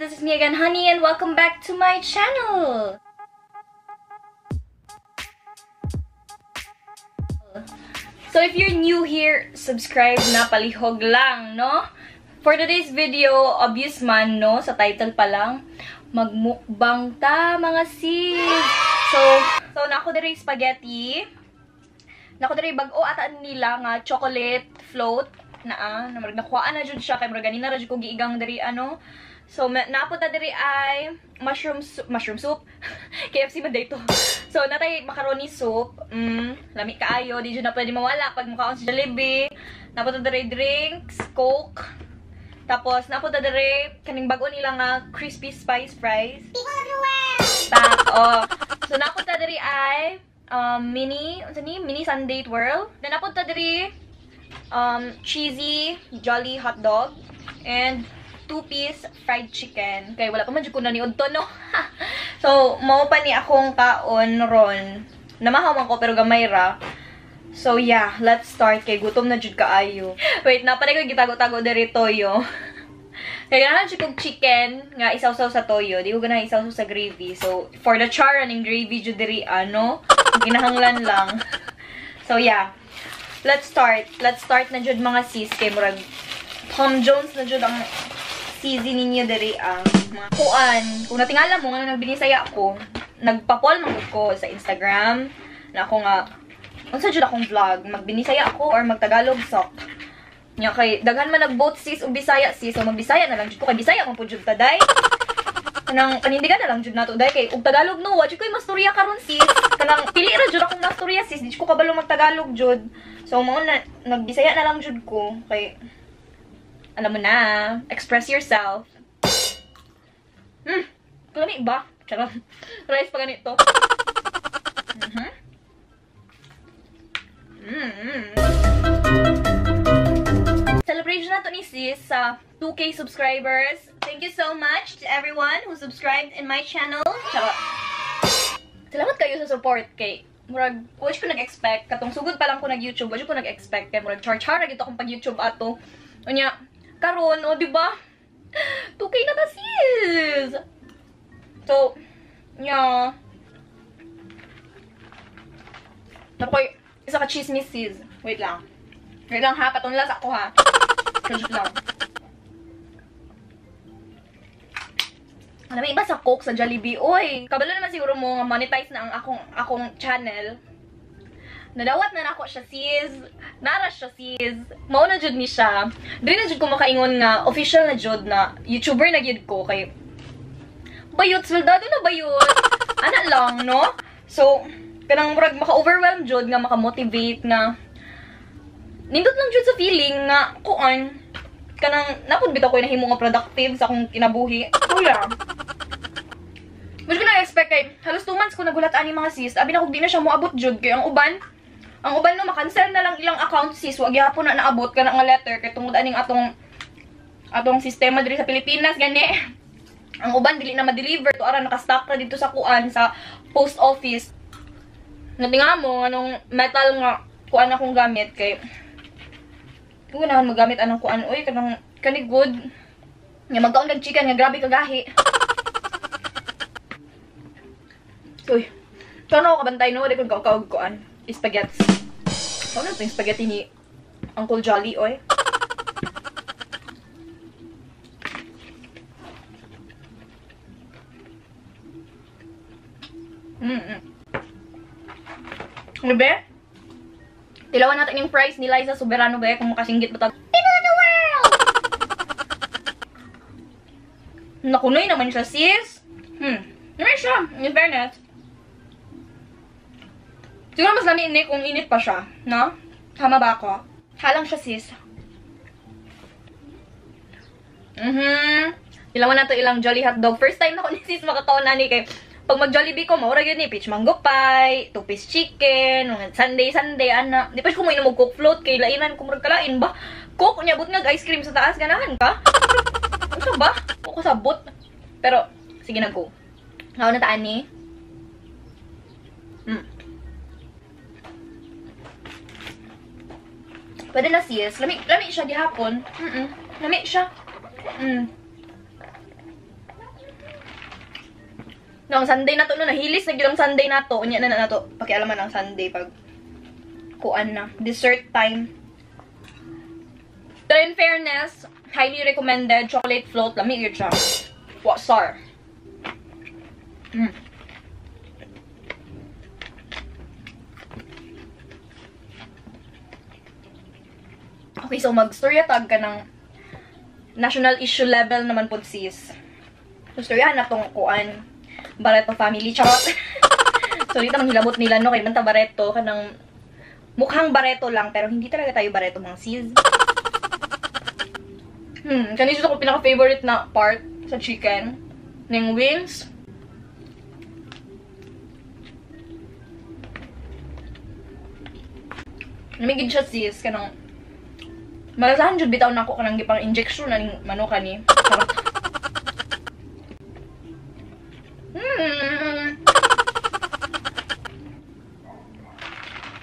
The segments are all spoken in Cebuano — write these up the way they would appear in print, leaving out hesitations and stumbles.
This is me again, Honey, and welcome back to my channel! So if you're new here, subscribe na, palihog lang, no? For today's video, obvious man, no? Sa title pa lang, magmukbang ta, mga sis! So nako diri spaghetti. Nako diri bag-o ata nila nga chocolate float naa, na murag nakuhaan na jud siya kay murag ganina ra jud ko giigang diri ano. So napunta diri ay mushroom soup. KFC man dito. So natay macaroni soup. Lami kaayo, di jud na pwede mawala pag mukaon sa Jollibee. Napunta diri drinks, Coke. Tapos napunta diri kaning bag-o nila nga crispy spice fries. People of the world. Tak, oh. So napunta diri ay mini, unsa ni? Mini sundae twirl. Then napunta diri cheesy jolly hot dog and 2-piece fried chicken. Kay wala pa man jud ko naniud to, no. So mao pa ni akong kaon ron. Namahaw man ko pero gamay ra. So yeah, let's start kay gutom na jud kaayo. Wait, na pa ko gitago-tago diri toyo. Kay ganahan jud kog chicken nga isawsaw sa toyo. Di ko ganahan isawsaw sa gravy. So for the char aning gravy jud diri ano, ginahanglan lang. So yeah, let's start. Let's start na jud mga sis kay murag Tom Jones na jud ang season ninyo diri ang mga kuan. Kung natingala mo nga nagbinisaya ako, nagpa-poll man ko sa Instagram na ako nga unsa jud akong vlog, magbinisaya ako or magtagalog sok. Nya kay daghan man nag-vote sis og Bisaya sis, so magbisaya na lang jud ko kay Bisaya man pud jud ta day. Kanang panindigan na lang jud nato day kay og Tagalog no, wa jud koy mastorya karon sis. Kanang pili ra jud akong mastorya sis, di jud ko kabalo magtagalog jud. So mao na nagbisaya na lang jud ko kay alam mo na, express yourself. Kalami ba? Charot. Rice pa ganito. Celebration na to ni sis sa 2K subscribers. Thank you so much to everyone who subscribed in my channel. Charot. Salamat kayo sa support kay murag wa ko nag-expect katong sugod pa lang ko nag-YouTube, wa ko nag-expect kay murag char-char ra gito akong pag-YouTube ato. Unya karon, o di ba? 2K na ta sis. So, yeah. Nakoy, isa ka chismis sis. Wait lang. Wait lang ha, patunlas ako ha. Wait lang. Ano may iba sa Coke sa Jollibee? Oy, kabalo naman siguro mo nga monetize na ang akong channel. Nadawat na nako siya sis. Nara siya sis. Mao na jud ni siya. Dili na jud ko makaingon nga official na jud na YouTuber na gyud ko kay bayot soldado na bayot. Ana lang no. So kanang murag maka-overwhelm jud nga maka-motivate nga nindot lang jud sa feeling nga kuan kanang napud bitaw ko nahimo nga productive sa akong kinabuhi. So yeah. Mas ko na-expect kay halos 2 months ko nagulat ani mga sis. Abi na kog di na siya moabot jud kay ang uban no makancel na lang ilang account sis. Wa gyapon na naabot kana nga letter kay tungod aning atong sistema diri sa Pilipinas gani. Ang uban dili na ma-deliver to ara naka-stock ra dito sa kuan sa post office. Natinga mo anong metal nga kuan akong gamit kay kung ganahan magamit anong kuan oy kanang kani good nga magkaon kag chicken nga grabe kagahi. Uy, so ano ako kabantay no? Di ko kaog kuan. Spaghetti. Ano ito yung spaghetti ni Uncle Jolly, oy? Ano ba? Tilawan natin yung fries ni Liza Soberano ba? Kung makasinggit ba tag... People of the world! Nakunoy naman siya, sis. Naman siya, in fairness. Siguro mas lami ini kung init pa siya, no? Tama ba ako? Halang siya, sis. Ilawan na to ilang Jolly Hotdog. First time na ko ni sis makakaon na ni kay pag mag-Jollibee ko, maura yun ni peach mango pie, 2-piece chicken, sundae, ana. Di pa siya kumain mo Coke float kay lainan kung murag kalain ba? Coke niya but nga ice cream sa taas ganahan ka? Ano ba? Ko sabot. Pero sige na go. Ngaon na taan ni. Pwede na sis. Lami siya gihapon. Lami siya. No, ang Sunday na to, no, nahilis na gyud ang Sunday na to. Unya na na to, pakialaman ang Sunday pag kuan na. Dessert time. Pero in fairness, highly recommended chocolate float. Lami gyud siya. Wasar. Okay, so mag-storya tag ka ng national issue level naman po sis. So, storyahan na tong kuan Barreto family. Charot. So, dito manghilabot nila, no? Kay man ta Barreto, kanang mukhang Barreto lang, pero hindi talaga tayo Barreto, mga sis. Kani siya ko pinaka-favorite na part sa chicken. Ning wings. Namigid siya sis, kanang malasahan jud bitaw nako kanang gipang injection na ning manok ani.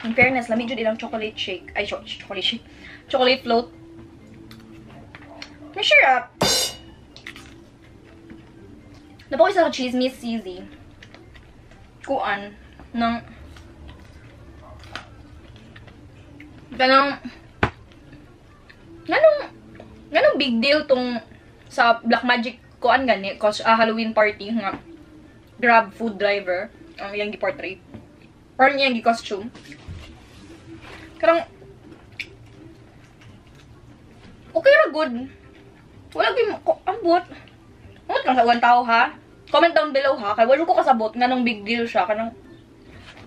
In fairness, lami jud ilang chocolate shake. Ay, chocolate shake. Chocolate float. May syrup. Napakoy sa chismis cheesy. Kuan ng kanang nganong big deal tong sa Black Magic kuan gani cause Halloween party nga Grab food driver ang iyang gi-portrait or iyang gi-costume. Karang okay ra good. Wala gyud ko ambot. Ambot lang sa uwan tao ha. Comment down below ha kay wala ko kasabot nganong big deal siya kanang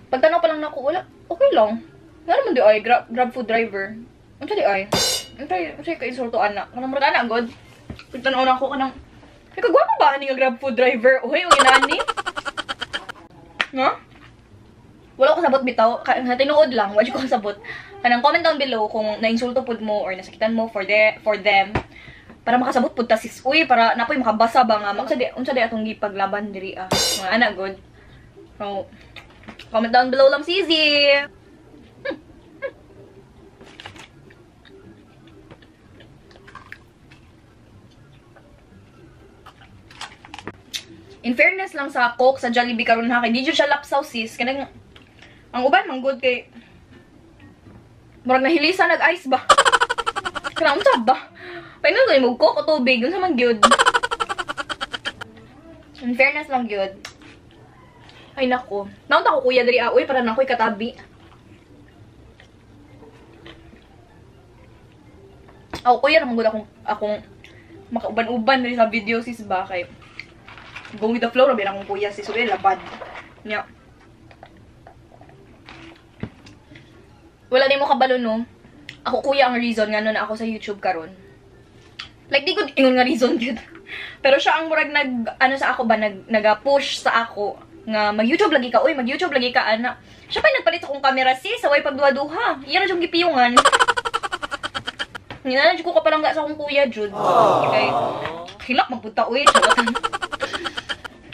pagtanaw pa lang nako wala okay lang. Ngano man di ay grab food driver. Unsa di ay? Unsa ka insulto ana? Kanang murag ana god. Pagtanaw nako kanang kay kagwapo ba ani nga grab food driver? Uy, og inani. No? Wala ko sabot bitaw, tinuod lang, wala ko kasabot. Kanang comment down below kung nainsulto pud mo or nasakitan mo for them para makasabot pud ta sis. Uy, para napoy makabasa ba nga unsa di atong gipaglaban diri ah. Mga ana god. So, comment down below lang sisi. In fairness lang sa Coke sa Jollibee karon ha kay di jud siya lapsaw sis kanang ang uban man good kay murag nahilisa nag-ice ba. Kanang unsa ba? Painon ko mo Coke o tubig unsa man gyud. In fairness lang gyud. Ay nako. Naunta ko kuya diri ah, uy para nakoy katabi. Aw kuya ra man gud akong makauban-uban diri sa video sis ba kay go with the flow rabi akong kuya sis uy labad. Nya. Wala nimo kabalo no. Ako kuya ang reason ngano na ako sa YouTube karon. Like di ko ingon nga reason gyud. Pero siya ang murag nag ano sa ako ba naga-push sa ako nga mag-YouTube lagi ka, uy, mag-YouTube lagi ka ana. Siya pa nagpalit akong camera sis, saway pagduha-duha. Iya ra jud gipiyungan. Ngina jud ko kapalangga sa akong kuya jud. Kay hilak magpunta uy, charot.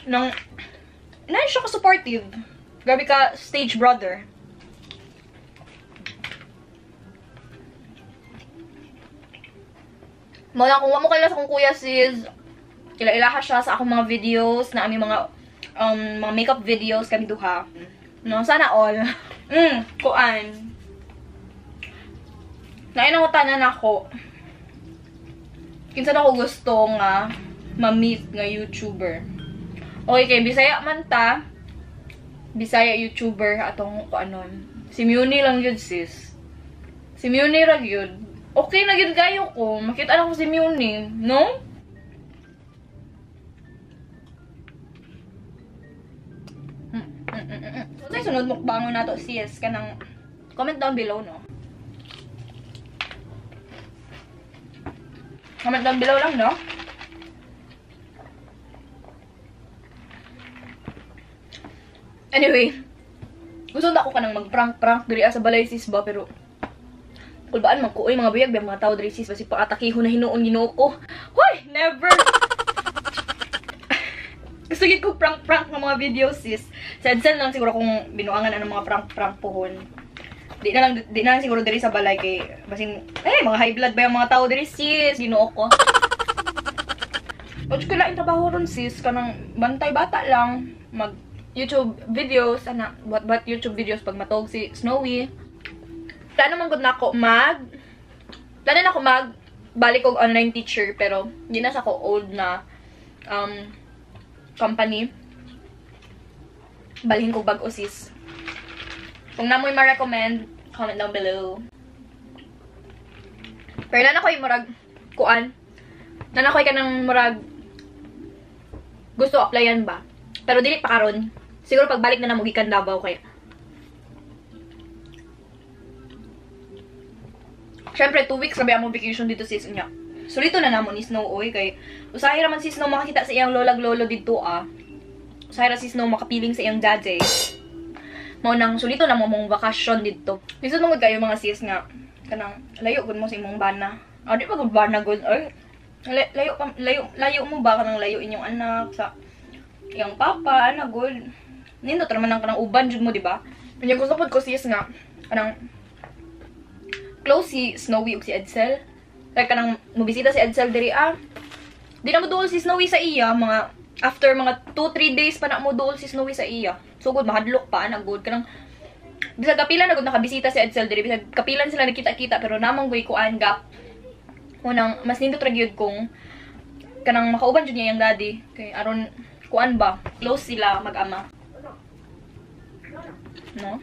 Nang na siya ka supportive. Grabe ka stage brother. Mo na kung wa mo kaila sa akong kuya sis, ila-ilaha siya sa akong mga videos na aming mga mga makeup videos kami duha. No, sana all. Kuan. Nainang tanan ako. Kinsa na ko gusto nga ma-meet nga YouTuber. Okay, kay Bisaya man ta. Bisaya YouTuber atong kuanon. Si Muni lang gyud sis. Si Muni ra gyud. Okay na gyud kayo ko. Makita na ko si Muni, no? So, sunod mukbangon nato sis kanang comment down below, no? Comment down below lang, no? Anyway, gusto na ako kanang mag-prank-prank diri sa balay sis ba, pero kulbaan man ko, uy, mga buyag, mga tao diri sis, basi paatakihon na hinuon Ginoo ko. Hoy, never! Gusto gid ko prank-prank ng mga videos sis. Sad-sad lang siguro kung binuangan na ng mga prank-prank pohon. Di na lang siguro diri sa balay kay basing eh mga high blood ba yung mga tao diri sis, Ginoo ko. Wala ko laing trabaho ron sis, kanang bantay bata lang, mag YouTube videos, ana, what YouTube videos pag matog si Snowy. Plano man gud nako mag balik og online teacher, pero di na sa ko old na company. Balhin ko bag-o sis. Kung namoy ma-recommend, comment down below. Pero na ko'y murag kuan. Na ko'y kanang murag gusto applyan ba. Pero dili pa karon. Siguro pagbalik na namo gikan Davao kay. Syempre 2 weeks rabi among vacation dito sis unya. Sulito na namo ni Snow oy kay usahay ra man si Snow makakita sa iyang lolag lolo didto ah. Usahay ra si Snow makapiling sa iyang daddy. Mao nang sulito na mo mong bakasyon didto. Lisod man gud kayo mga sis nga kanang layo gud mo sa imong bana. Ah, di pa gud bana gud oy. Layo mo ba kanang layo inyong anak sa iyang papa ana gud. Nindot ra man ang kanang uban jud mo, di ba? Unya gusto pud ko sis nga kanang close si Snowy ug si Edsel. Like kanang mobisita si Edsel diri ah. Di na mo duol si Snowy sa iya mga after mga 2-3 days pa na mo duol si Snowy sa iya. So good mahadlok pa ana good kanang bisag kapila na gud nakabisita si Edsel diri, bisag kapilan sila nagkita-kita pero namang goy kuan gap. Unang mas nindot ra gyud kung kanang makauban jud niya yang daddy kay aron kuan ba close sila mag-ama. No?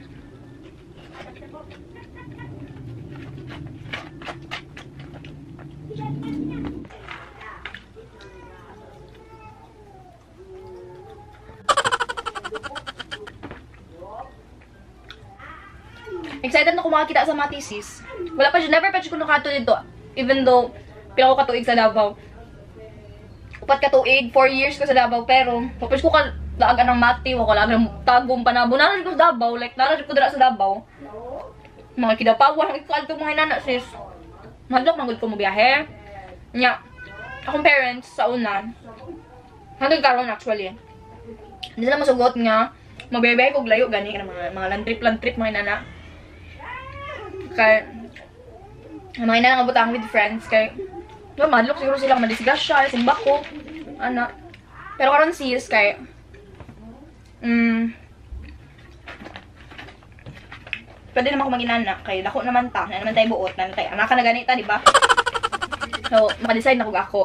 Excited na ko makakita sa mga sis. Wala pa, never pa ko nakato dito. Even though, pila ko katuig sa Davao. 4 ka tuig, 4 years ko sa Davao. Pero, tapos ko kalaagan ng Mati, wala ko ng Tagum, Panabo. Naran ko sa Davao, like, naran ko dira sa Davao. Mga kidapawan, ang ikakal mga inana, sis. Madlok, manggod ko mo biyahe. Nya, akong parents, sa una, hanggang karon actually. Hindi sila masugot nga, magbiyahe ko layo, gani, mga land trip, mga inana. Kay mga ina nga butang with friends kay no madlok siguro sila madisgrasya simba ko ana. Pero karon sis kay pwede naman ako maginana kay dako naman ta, na naman tayo buot, na tayo anak ka na ganita, di ba? So maka-decide na kog ako.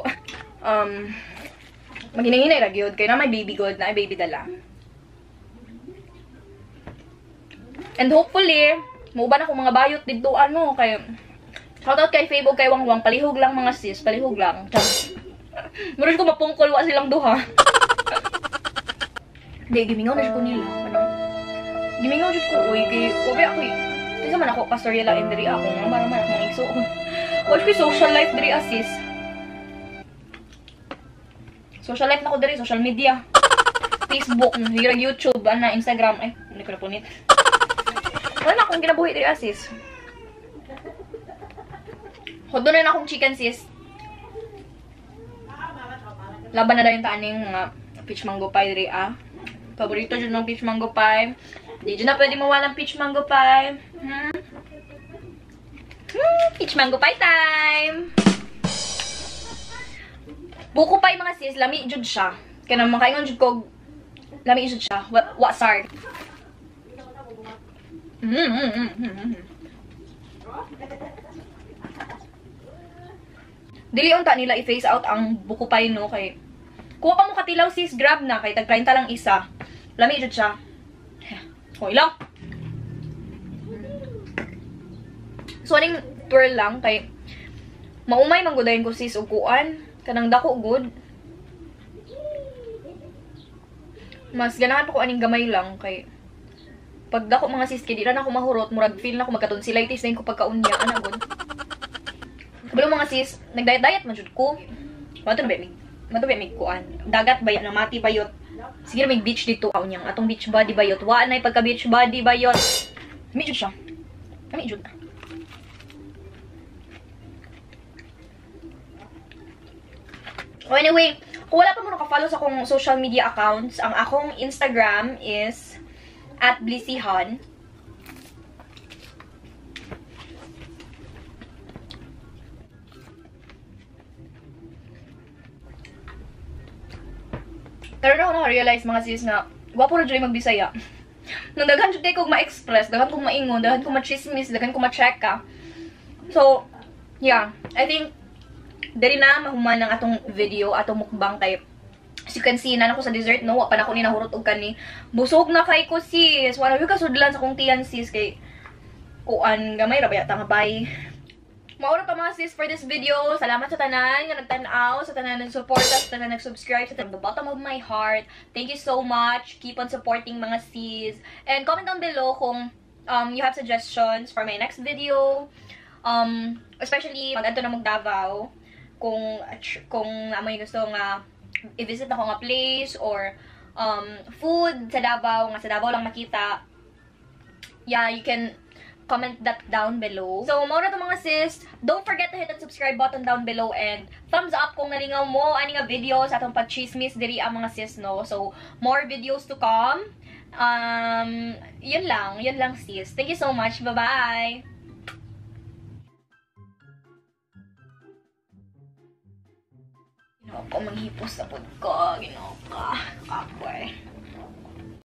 Maghinay-hinay ra gyud kay na may baby good, na may baby dala. And hopefully muuban ako mga bayot didto ano kay shoutout kay Fabe ug kay Wangwang, palihog lang mga sis, palihog lang. Murag ko mapungkol wa silang duha. Di gimingaw na jud ko nila. Ano? Gimingaw jud ko oy kay obe ako. Kinsa man ako pastoryela in diri ako nga mara man akong igsuon. Wa ko social life diri sis. Social life na ko diri, social media. Facebook, hirag YouTube, ana Instagram ay, hindi ko na punit. Wala na akong ginabuhi diri sis. Hodo na akong chicken sis. Laban na dayon ta aning mga peach mango pie diri ah. Paborito jud ng peach mango pie. Di jud na pwede mawala ng peach mango pie. Peach mango pie time. Buko pie mga sis, lami jud siya. Kanang makaingon jud ko lami jud siya. Wa sar. Dili unta nila i-phase out ang buko pie no kay kuha pa mo katilaw sis, grab na kay tag 30 lang isa. Lami jud siya. Hoy lang. So aning twirl lang kay maumay man gud ko sis og kuan kanang dako gud. Mas ganahan pa ko aning gamay lang kay pag dako mga sis kay di ra na ako mahurot, murag feel na ko magkatonsillitis na ko pagkaunya ana gud. Kabalo mga sis, nagdiet-diet man jud ko. Mato na ba mig kuan. Dagat bayot na mati bayot. Sige may beach dito unyang atong beach body bayot. Wa nay pagka beach body bayot. Mi jud siya. Ami jud. Oh, anyway, kung wala pa mo naka-follow sa akong social media accounts, ang akong Instagram is @blissyhan. Karon ako naka-realize, mga sis, nga gwapo ra jud magbisaya. Nang daghan jud kay kog ma-express, daghan kog maingon, daghan kog ma-chismis, daghan kog ma-check ka. So, yeah, I think diri na mahuman ang atong video, atong mukbang kay as you can see, naa na ko sa dessert, no? Wa pa na ko ni nahurot og kani. Busog na kay ko, sis. Wala gyud kasudlan sa akong tiyan, sis, kay kuan gamay ra ba yata nga bay. Mao ra to, mga sis, for this video. Salamat sa tanan nga nagtan-aw, sa tanan nag-suporta, sa tanan nag-subscribe, sa tanan the bottom of my heart. Thank you so much. Keep on supporting, mga sis. And comment down below kung you have suggestions for my next video. Especially mag-adto na mog Davao, kung amoy gusto nga i-visit ako nga place or food sa Davao nga sa Davao lang makita. Yeah, you can comment that down below. So, mao na to, mga sis. Don't forget to hit that subscribe button down below and thumbs up kung nalingaw mo ani nga video sa atong pag-chismis diri ang mga sis, no? So, more videos to come. Yun lang. Yun lang, sis. Thank you so much. Bye-bye! Ginoo ko, manghipos na pod ko. Ginoo ka. Kapoy.